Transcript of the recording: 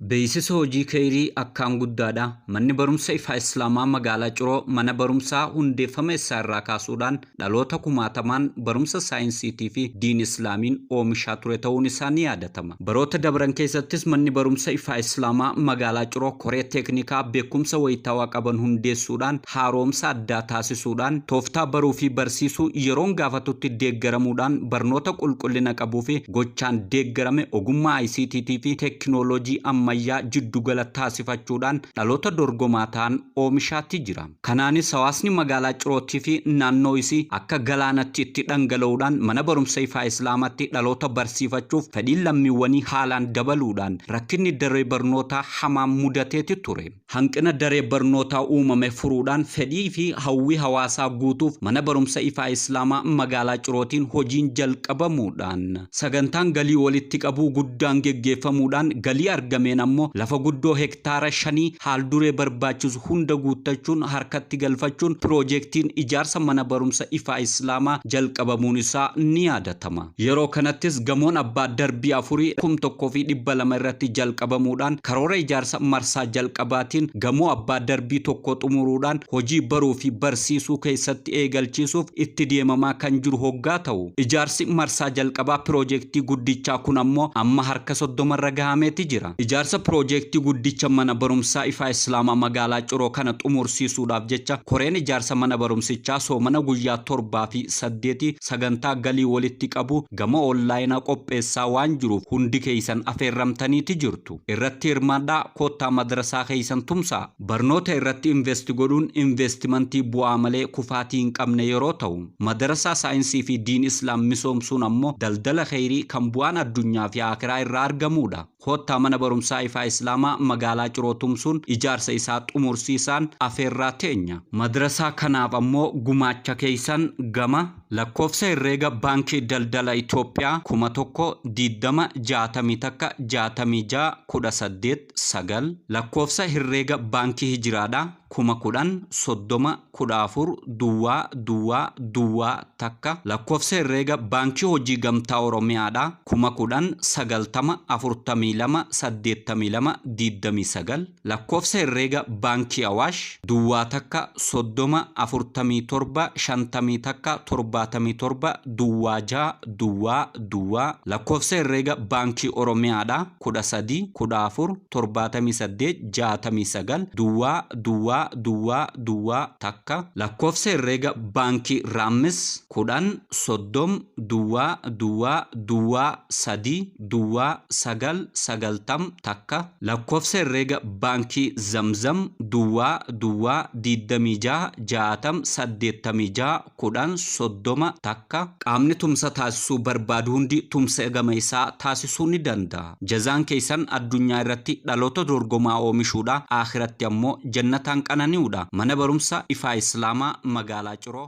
Beeksisa hojii kheeyrii akkaan guddaadha. Manni barumsa Ifaa Islaamaa magaalaa Ciroo mana barumsaa hundeeffama isaa irraa kaasuudhaan dhaloota kumaatamaan barumsa saayinsiitii fi diin Islaamiin oomishaa ture ta'uun isaa ni yaadatama. Baroota dabran keessattis manni barumsa Ifaa Islaamaa magaalaa Ciroo koree teeknikaa beekumsa wayitaawaa qaban hundeessuudhaan haaromsa addaa taasisuudhaan tooftaa baruu fi barsiisuu yeroon gaafatutti deeggaramuudhaan barnoota qulqullina qabuu fi gochaan deeggarame ogummaa ICT fi teekinooloojii ammayyaa jiddugala taasifachuudhaan dhaloota dorgomaa ta'an oomishaatti jira. Kanaanis hawaasni magaalaa Cirootii fi naannoo isii akka galaanatti itti dhangala'uudhaan mana barumsa Ifaa Islaamaatti dhaloota barsiifachuuf fedhiin lammiiwwanii haalaan dabaluudhaan rakkinni daree barnootaa hamaan mudateeti ture. Hanqina daree barnootaa uumame furuudhaan fedhii fi hawwii hawaasaa guutuuf mana barumsa Ifaa Islaamaa magaalaa Cirootiin hojiin jalqabamuudhaan sagantaan galii walitti qabuu guddaan geggeeffamuudhaan galii argameen ammoo lafa guddoo hektaara 5 haal duree barbaachisu hunda guuttachuun harkatti galfachuun piroojeektiin ijaarsa mana barumsa Ifaa Islaamaa jalqabamuun isaa ni yaadatama. Yeroo kanattis gamoon abbaa darbii 4 1200 irratti jalqabamuudhaan karoora ijaarsa marsaa jalqabaatiin gamoo abbaa darbii 1 xumuruudhaan hojii baruu fi barsiisuu keessatti eegalchiisuuf itti deemamaa kan jiru hoggaa ta'u. Ijaarsi marsaa jalqabaa piroojeektii guddichaa kun ammoo amma harka 30 irra gahameeti jira. Ijaarsa piroojeektii guddicha mana barumsaa Ifaa Islaamaa magaalaa Ciroo kana xumursiisuudhaaf jecha koreen ijaarsa mana barumsichaa soomana guyyaa 7 fi 8 sagantaa galii walitti qabu gama onlaayinaa qopheessaa waan jiruuf hundi keessan afeerramtaniiti jirtu. Irratti hirmaadhaa, koottaa madrasaa keessan tumsaa. Barnoota irratti investi godhuun investimentii bu'aa malee kufaatii hin qabne yeroo ta'u, madrasaa saayinsii fi diin Islaam misoomsuun ammoo daldala kheyrii kan bu'aan addunyaa fi akiraa irraa argamudha. Koottaa mana barumsaa Ifaa Islaamaa magaalaa Ciroo tumsuun ijaarsa isaa xumursiisaan afeerraa teenya. Madrasaa kanaaf ammoo gumaacha keessan gama lakkoofsa herreega baankii daldala Itoophiyaa 1000 20 61 66 18 9 lakkoofsa herreega baankii hijiraadhaa 10,000 30 14 duwwaa duwwaa duwwaa takka lakkoofsa herreega baankii hojii gamtaa Oromiyaadhaa 10,000 90 42 82 29 lakkoofsa herreega baankii Awaash duwwaa takka 30 47 51 77 duwwaa 6 duwwaa duwwaa lakkoofsa herreega baankii Oromiyaadhaa 13 14 78 69 duwwaa duwwaa duwwaa duwwaa takka lakkoofsa herreega baankii Raammis 10 30 duwwaa duwwaa duwwaa 3 duwwaa 9 90 takka lakkoofsa herreega baankii Zamzam duwwaa duwwaa 26 60 86 10 30 takka. Qaamni tumsa taasisuu barbaadu hundi tumsa gama isaa taasisuu ni danda'a. Jazaan keessan addunyaa irratti dhaloota dorgomaa oomishuudha, akhiratti ammoo jannataan qanani'uudha. Mana barumsa Ifaa Islaamaa magaalaa Ciroo.